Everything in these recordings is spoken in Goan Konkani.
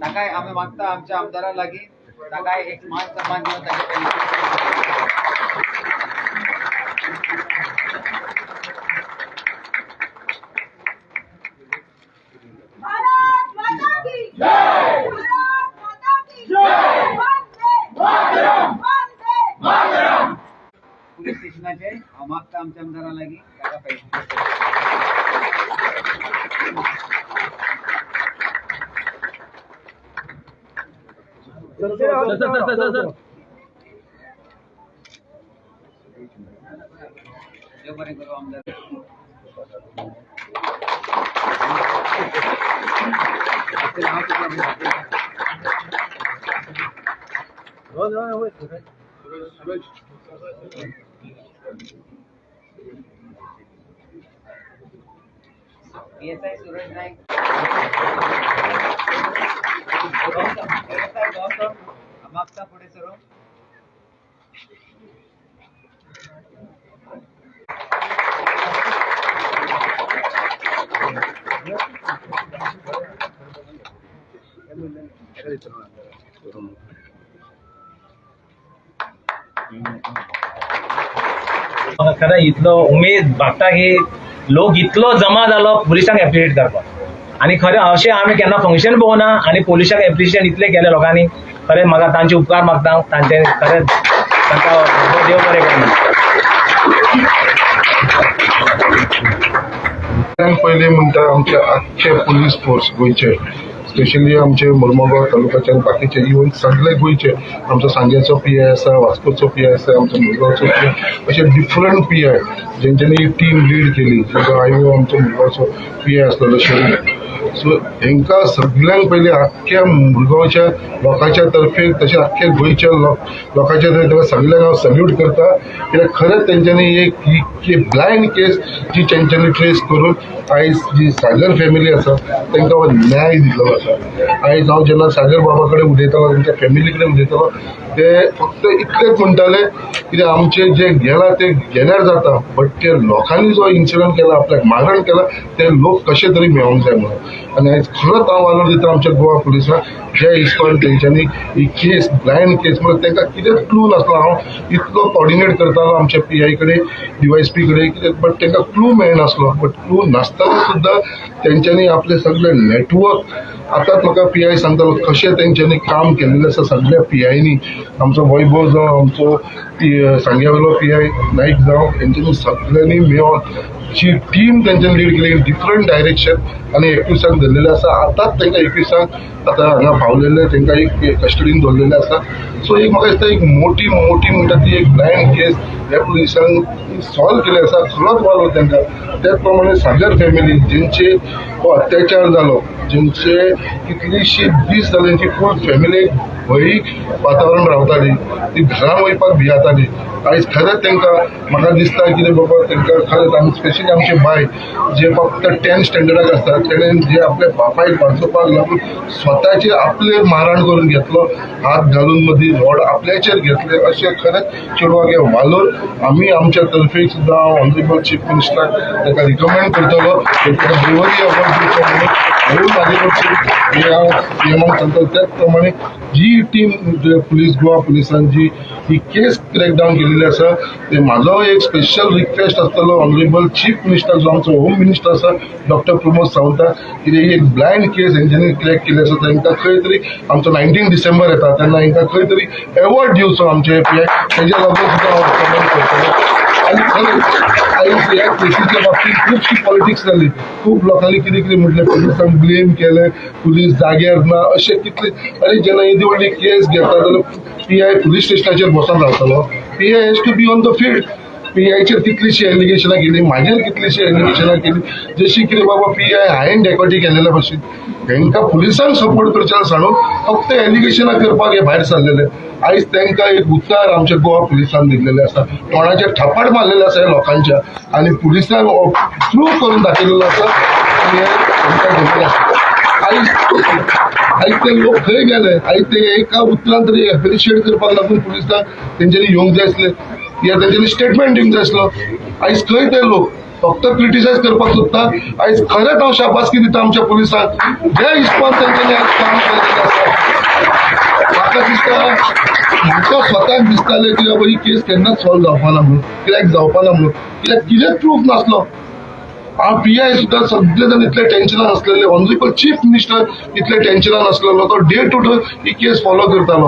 ताकाय आमी मागता आमच्या आमदारा लागीं ताकाय एक मान सन्मान दिवन ताचे पुलीस स्टेशनाचे हांव मागता आमच्या आमदारा लागीं ताका पयशे. Sir sir sir sir देव बरें करूं आमदार. PSI Suraj Naik, PSI Gautam मागता फुडें सरून. खरें इतलो उमेद भागता की लोक इतलो जमा जालो पुलिसांक एप्रिशिएट करपाक. आनी खरें अशें आमी केन्ना फंक्शन पळोवना आनी पुलिसांक एप्रिशिएट इतलें केलें लोकांनी. खरें म्हाका तांचे उपकार मागता, तांचे खरें तांकां देव बरें करूं. पयलीं म्हणटा आमचे आख्खे पुलीस फोर्स गोंयचे, स्पेशली आमचे मुर्मगांव तालुक्याचे आनी बाकीचे इवन सगळे गोंयचे, आमचो सांग्याचो पी I आसा, वास्कोचो पी I आसा, आमचो मुरगांवचो पी I, अशे डिफरंट पी I जेंच्यांनी ही टीम लीड केली. जेजो I ओ आमचो मुरगांवचो पी I आसलेलो शरीर. सो हेंकां सगळ्यांक पयलीं आख्ख्या मुरगांवच्या लोकांच्या तर्फे तशें आख्ख्या गोंयच्या लोकांच्या तर्फे सगळ्यांक हांव सल्यूट करता. कित्याक खरेंच तेंच्यांनी एक ही ब्लायंड केस जी तेंच्यांनी ट्रेस करून आयज जी सागर फॅमिली आसा तेंकां हो न्याय दिल्लो आसा. आयज हांव जेन्ना सागर बाबा कडेन उलयतालो, तेंच्या फॅमिली कडेन उलयतालो, ते फक्त इतलेंच म्हणटाले कित्याक आमचे जे गेला ते गेल्यार जाता, बट ते लोकांनी जो इन्सिडंट केला, आपल्याक मारण केला, ते लोक कशे तरी मेळोंक जाय म्हणून. आनी आयज खरोच हांव वालोर दिता आमच्या गोवा पुलिसांक, जे हिसपान तेंच्यांनी ही केस ब्लायंड केस म्हणल्यार तेंकां कितेंच क्लू नासलो. हांव इतलो कॉर्डिनेट करतालो आमच्या पी I कडेन, डीवायएसपी कडेन, कितें, बट तेंकां क्लू मेळनासलो. बट क्लू नासतना सुद्दां तेंच्यांनी आपलें सगळें नेटवर्क, आतांच म्हाका पी I सांगतालो कशें तेंच्यांनी काम केल्लें आसा सगळ्या पी आयनी, आमचो वैभव जावं, आमचो सांग्या वयलो पी I Naik जावं, तेंच्यांनी सगळ्यांनी मेळोन जी टीम तेंच्यांनी लीड केली डिफरंट डायरेक्शन आनी एकविसांक धरलेलें आसा. आतांच तेंकां एकविसांक आतां हांगा पावलेले, तेंकां एक कस्टडीन दवरलेलें आसा. सो एक म्हाका दिसता एक मोटी मोटी म्हणटा ती एक ब्लायंड केस ह्या पुलिसांक सॉल्व केली आसा. खरोच वालोर तेंकां. त्याच प्रमाणे सागर फॅमिली जेंचे हो अत्याचार जालो, जेंचे कितलीशी दीस जाले तेंची फूल फॅमिली भंय वातावरण रावताली, ती घरां वयपाक भियाताली. आयज खरेंच तेंकां म्हाका दिसता कितें बाबा तेंकां खरेंच आमी स्पेशली आमचे बाय जे फक्त 10th स्टँडर्डाक आसता, तेणें जे आपल्या बापायक वाचोवपाक लागून स्वताचे आपले मारण करून घेतलो, हात घालून मदीं रॉड आपल्याचेर घेतले, अशें खरेंच चेडवाक हे वालोर आमी आमच्या तर्फे सुद्दां ऑनरेबल चीफ मिनिस्टराक ताका रिकमेंड करतलो, ताका ब्रेवरी अवॉर्ड दिवचो म्हणून म्हणून म्हाजे कडसून हे हांव नियमाक सांगता. त्याच प्रमाणे जी टीम पुलीस गोवा पुलिसान जी ही केस क्रॅकडावन केलेली आसा, ते म्हाजो एक स्पेशल रिक्वेस्ट आसतलो ऑनरेबल चीफ मिनिस्टर जो आमचो होम मिनिस्टर आसा डॉक्टर प्रमोद सावंत, कित्याक ही एक ब्लायंड केस हेंच्यांनी क्रॅक केली आसा. तांकां खंय तरी आमचो 19 डिसेंबर येता तेन्ना हेंकां खंय तरी एवॉर्ड दिवचो आमचे पी I, तेज्या लागून सुद्दां हांव रिकमेंड करतलो. आनी खरेंच आयज ह्या केसीच्या बाबतींत खुबशी पॉलिटिक्स जाली, खूब लोकांनी कितें कितें म्हटलें, पुलिसांक ब्लेम केलें, पुलीस जाग्यार ना अशें कितले. आनी जेन्ना येदी व्हडली केस घेता जाल्यार पी I police स्टेशनाचेर बसून रावतलो. P I has to be on the field. P आयचेर कितलीशीं एलिगेशनां केली, म्हाजेर कितलीशीं एलिगेशनां केली, जशी कितें बाबा पी I हांवें डेकोटी केलेल्या भशेन. तांकां पुलिसांक सपोर्ट करचें सांडून फक्त एलिगेशनां करपाक हे भायर सरलेले. आयज तांकां एक उतार आमच्या गोवा पुलिसान दिल्लेले आसा, तोंडाचेर थापाट मारलेले आसा ह्या लोकांच्या आनी पुलिसांक प्रूव करून दाखयलेलो आसा आनी हे तांकां घेतलें आसा. आयज आयज ते लोक खंय गेले? आयज ते एका उतरान तरी एप्रिशिएट करपाक लागून पुलिसांक तेंच्यांनी येवंक जाय आसले या तेंच्यांनी स्टेटमेंट दिवंक जाय आसलो. आयज खंय ते लोक फक्त क्रिटिसायज करपाक सोदता. आयज खरेंच हांव शाबासकी दिता आमच्या पुलिसांक, जे हिसपान तेंच्यांनी आयज काम केल्लें आसा. म्हाका दिसता, म्हाका स्वताक दिसतालें की बाबा ही केस केन्नाच सॉल्व जावपाना म्हणून, कित्याक जावपाना म्हणून, कित्याक कितेंच प्रूफ नासलो. हांव पी I सुद्दां सगळे जाण इतले टेन्शनान आसलेले, ऑनरेबल चीफ मिनिस्टर इतले टेन्शनान आसलेलो, तो डे टू डे ही केस फॉलो करतालो.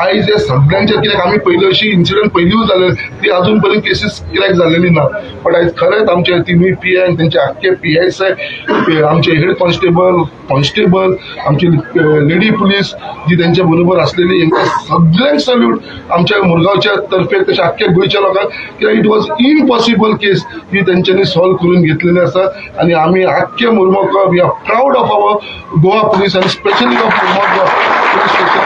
आयज हे सगळ्यांचे, कित्याक आमी पयलीं अशी इन्सिडंट पयलींच जाले, ती अजून पर्यंत केसीस कित्याक जालेली ना. बट आयज खरेंच आमचे तिनूय पी I, तेंचे आख्खे पी I साहेब, आमचे हेड कॉन्स्टेबल, कॉन्स्टेबल, आमची लेडी पुलीस जी तेंच्या बरोबर आसलेली, हेंकां सगळ्यांक सल्यूट आमच्या मुरगांवच्या तर्फे, तशें आख्ख्या गोंयच्या लोकांक. कित्याक it was impossible case ही तेंच्यांनी सॉल्व करून घेतलेली आसा. आनी आमी आख्खे Mormugao we are proud of our Goa police आनी specially of Mormugao police station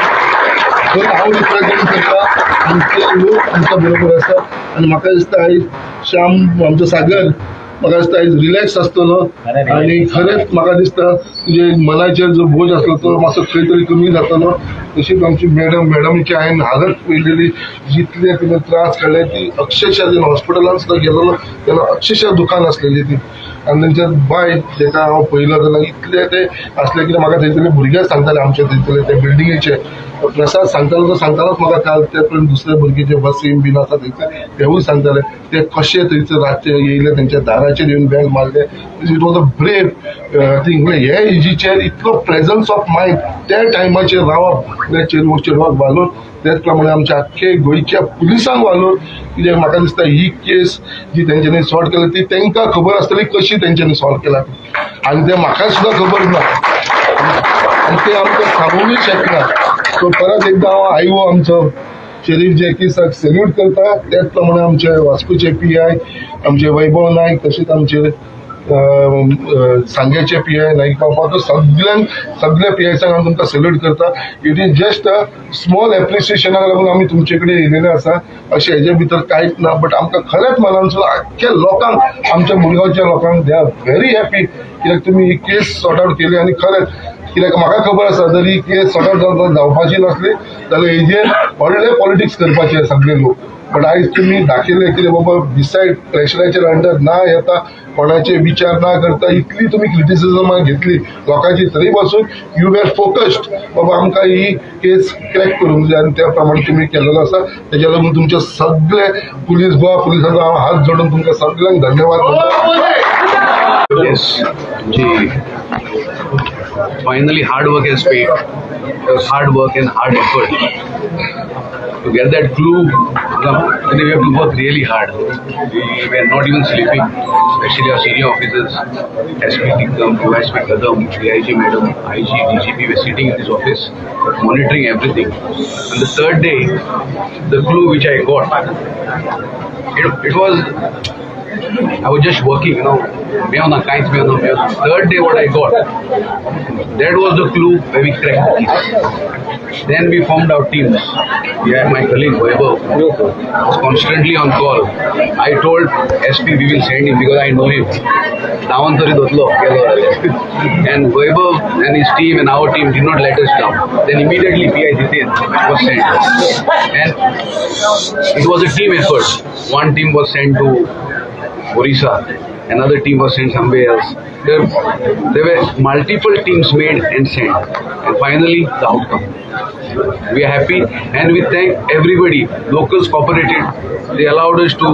थंय हांव रिप्रेझेंट करता आनी ते लोक आमच्या बरोबर आसा. आनी म्हाका दिसता आयज श्याम आमचो सागर म्हाका दिसता आयज रिलॅक्स आसतलो आनी खरेंच म्हाका दिसता तुजे मनाचेर जो बोज आसलो तो मातसो खंय तरी कमी जातलो. तशीच आमची मॅडम, मॅडमीची हांवें हालत पळयलेली, जितले तिणें त्रास काडले ती अक्षरशा जेन्ना हॉस्पिटलान सुद्दां गेलेलो तेन्ना अक्षरशा दुकान आसलेली ती. आनी तेंच्या बाय जेका हांव पळयलो तेन्ना इतले ते आसले की म्हाका थंयसरले भुरगे सांगताले, आमचे थंयसरले ते बिल्डिंगेचे प्रसाद सांगतालो, तो सांगतालोच म्हाका काल. ते पर्यंत दुसरे भुरगे जे वसीम बीन आसा थंयसर तेवूय सांगताले ते कशे थंयसर रातचे येयले, तेंच्या दाराचेर येवन बॅल मारले. It was a brave thing. हे एजीचेर इतलो प्रेजन्स ऑफ मायंड त्या टायमाचेर रावप चेडवाक घालून, तेच प्रमाणे आमच्या आख्खे गोंयच्या पुलिसांक घालून, कित्याक म्हाका दिसता ही केस जी तेंच्यांनी सॉल्व केल्या ती तांकां खबर आसतली कशी तेंच्यांनी सॉल्व केला आनी तें म्हाका सुद्दां खबर ना आनी ते आमकां सांगूंकय शकना. सो परत एकदां हांव आयओ आमचो शेरीफ जॅकीसाक सॅल्यूट करता. त्याच प्रमाणे आमचे वास्कोचे पी I आमचे वैभव नायक, तशेंच आमचे सांग्याचे पी I Naik बाबा, सगळ्यांक सगळ्या पी आयसांक हांव तुमकां सॅल्यूट करता. It is just a small एप्रिसिएशनाक लागून आमी तुमचे कडेन येयलेले आसा, अशें हेजे भितर कांयच ना. बट आमकां खरेंच मनानसून आख्ख्या लोकांक, आमच्या मुरगांवच्या लोकांक, they are very happy कित्याक तुमी ही केस सॉर्ट आवट केली. आनी खरेंच कित्याक म्हाका खबर आसा जर ही केस सॉर्ट आवट जावपाची नासली जाल्यार हेजेर व्हडले पॉलिटिक्स करपाचे सगळे लोक. बट आयज तुमी दाखयलें कितें बाबा डिसायड प्रेशराचेर अंडर ना येता, कोणाचे विचार ना करता इतली तुमी क्रिटिसिजमां घेतली लोकांची, तरी पासून you were focused बाबा आमकां ही केस क्रॅक करूंक जाय आनी त्या प्रमाणे तुमी केलेलो आसा. तेज्या लागून तुमचे सगळे पुलीस, गोवा पुलिसांचो हांव हात जोडून तुमकां सगळ्यांक धन्यवाद म्हणटा. Yes, ji. Finally, hard work has paid. It was hard work and hard effort. To get that clue, then we have to work really hard. We were not even sleeping, especially our senior officers, SP Tikam, DYSP Kadam, DIG Madam, IG, DGP were sitting in this office, monitoring everything. And the third day, the clue which I got, it was, I was just working, you know, मेवना कांयच मेवना मेवना. Third day what I got, that was the clue where we cracked the case. Then we formed our teams. Yeah, my colleague Vaibhav was constantly on call. I told SP we will send him because I know him. धांवन तरी धरलो गेलो जाल्यार. And Vaibhav and his team and our team did not let us down. Then immediately PI Jiten was sent. And it was a team effort. One team was sent to Orissa, another team was sent somewhere else. There were multiple teams made and sent. And finally, the outcome. We are happy and we thank everybody. Locals cooperated. They allowed us to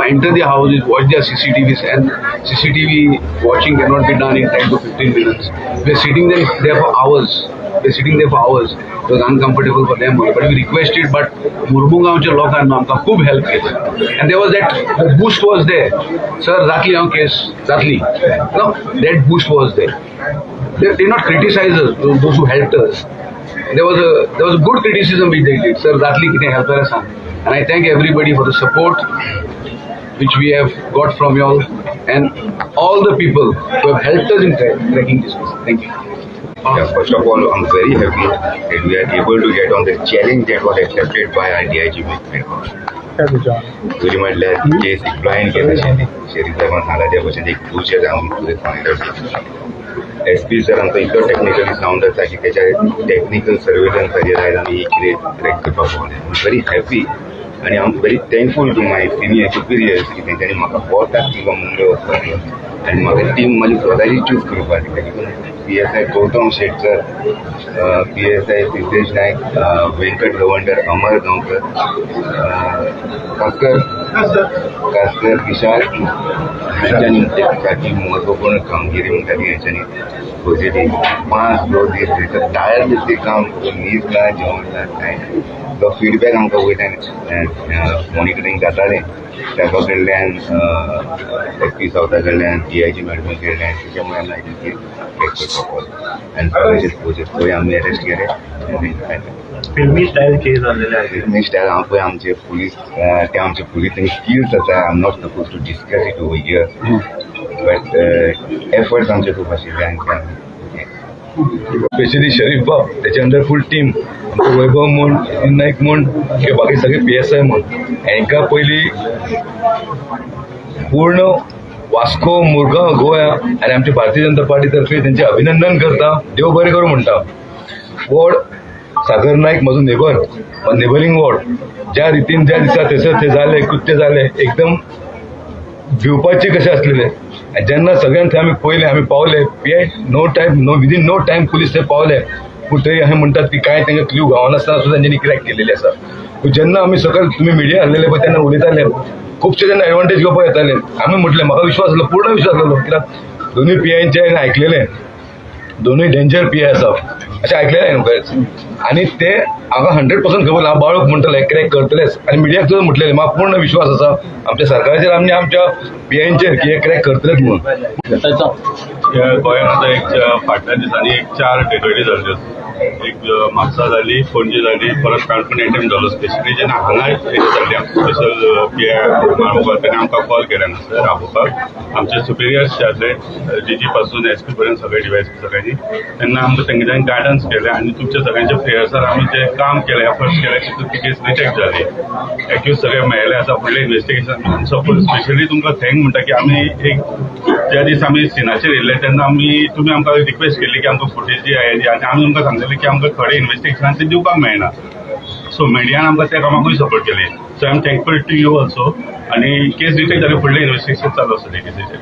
enter their houses, watch their CCTVs, and CCTV watching cannot be done in 10 to 15 minutes. We are sitting there for hours. They sitting there for hours. It was uncomfortable for them, but we requested. But मुर्मुगांवच्या लोकांना आमकां खूब हेल्प केली and there was that boost was there. Sir, जातली हांव केस जातली. No, that boost was there. They did not criticize us, those who helped us. There was a good criticism which they did. Sir, जातली, कितें हेल्प जाल्यार सांग. And I thank everybody for the support which we have got from you all and all the people who have helped us in cracking this case. Thank you. Yeah, first of all, I'm very happy that we are able to get on the challenge that was accepted by our DIG पयलीं म्हटल्यार केस एक ब्लायंड केस आशिल्ली. शेरीफ साहेबान सांगला त्या भशेन एक क्लूचेर आमी फुडें सांगले. एस पी सर आमचो इतलो टेक्निकली सावंड आसा की तेच्या टेक्निकल सर्वेलन्साचेर आयज आमी ही कितें क्रॅक करपाक पावले. व्हेरी हॅपी आनी हांव very thankful to my senior superiors की तेंच्यांनी म्हाका हो टास्क दिलो मुंबय वचपाचो आनी म्हाका टीम म्हाजी स्वताची चूज करपाक दिली. देखून PSI Gautam Shetkar, PSI Siddhesh Naik, Venkat Gavankar, Amar Gaonkar, Kaskar Kaskar, Vishal हांच्यांनी सारकी म्हत्वपूर्ण कामगिरी म्हणटा ती हेंच्यांनी पॉझिटीव 5-6 दीस थंयसर टायर्ड काम करून, न्हीद ना, जेवण ना, कांय ना. तो फिडबॅक आमकां वयल्यान मॉनिटरींग जातालें साहेबा कडल्यान, एस पी सावथा कडल्यान, डीआयजी मॅडमा कडल्यान. तेच्या मुळे आमी आयज क्रॅक करपाक पावले आनी सगळ्याचे पळय आमी अरेस्ट केले आनी फिल्मी स्टायल केस जाल्लेले आहे. फिल्मी स्टायल हांव पळय आमचे पुलीस, ते आमचे पुलिसांनी स्किल्स आसा. I am not suppose to discuss it over here, but efforts आमचे खूब आशिल्ले आनी ते आमी स्पेशली शरीफ बाब, त्याच्या अंडर फूल टीम, आमचो वैभव म्हूण, नितीन नाईक म्हूण किंवा बाकी सगळे पीएसआय म्हूण, हांकां पयलीं पूर्ण वास्को, मुरगांव, गोवा आनी आमच्या भारतीय जनता पार्टी तर्फे तेंचें अभिनंदन करता. देव बरें करूं म्हणटा. वॉर्ड सागर नाईक म्हजो नेबर, नेबरींग वॉर्ड. ज्या रितीन ज्या दिसा थंयसर ते जाले कृत्य जाले, एकदम भिवपाचे कशें आसलेले. आनी जेन्ना सगळ्यांक थंय आमी पळयलें, आमी पावले, PI no time, no, within no time police थंय पावले. पूण थंय अशें म्हणटात की कांय तांकां क्ल्यू गावनासतना सुद्दां तेंच्यांनी क्रॅक केलेली आसा. पूण जेन्ना आमी सकयल तुमी मिडिया हाडलेले पळय, तेन्ना उलयताले खुबशे, तेन्ना एडवांटेज घेवपाक येताले. आमी म्हटलें, म्हाका विश्वास आसलो, पूर्ण विश्वास आसलो, कित्याक दोनूय पीआयंचे आयकलेले, दोनूय डेंजर पीआय आसा अशें आयकलेलें हांवें खरेंच. आनी ते हांगा 100% खबर, हांव बाळूक म्हणटलें क्रॅक करतलेच. आनी मिडियाक सुद्दां म्हटलेलें, म्हाका पूर्ण विश्वास आसा आमच्या सरकाराचेर आनी आमच्या पीआयंचेर की हे क्रॅक करतलेच म्हणून. ह्या गोंयांत आतां एक फाटल्या दिसांनी एक चार डेकोयटी जाल्ल्यो. एक म्हापसा जाली, पणजी जाली, परत काणकोण एटेम्प जालो. स्पेशली जेन्ना हांगा हे जाल्ली, स्पेशल पीआय ताणें आमकां कॉल केले हांगासर आपोवपाक, आमचे सुपिरियर्स जे आसले, डीजी पासून एस पी पर्यंत सगळे, डीवायएसपी सगळ्यांनी. तेन्ना आमकां तेंच्यांनी गायडन्स केलें आनी तुमच्या सगळ्यांच्या प्रेयर्सार आमी जें काम केलें, एफर्ट्स केले, तितून ती केस डिटेक्ट जाली, एक्यूज सगळे मेळ्ळे आसा. फुडलें इन्वेस्टिगेशन सपोर्ट. स्पेशली तुमकां thank म्हणटा की आमी एक ज्या दीस आमी सिनाचेर येयल्ले तेन्ना आमी तुमी आमकां रिक्वेस्ट केली की आमकां फुटेज जी आहे आनी आमी तुमकां सांगलेलें की आमकां थोडे इन्वेस्टिगेशनान ते दिवपाक मेळना. सो मिडियान आमकां त्या कामाकूय सपोर्ट केली. So I am thankful to you also. आनी केस डिटेक्ट जाली, फुडलें इन्वेस्टिगेशन चालू आसा ते केसीचें.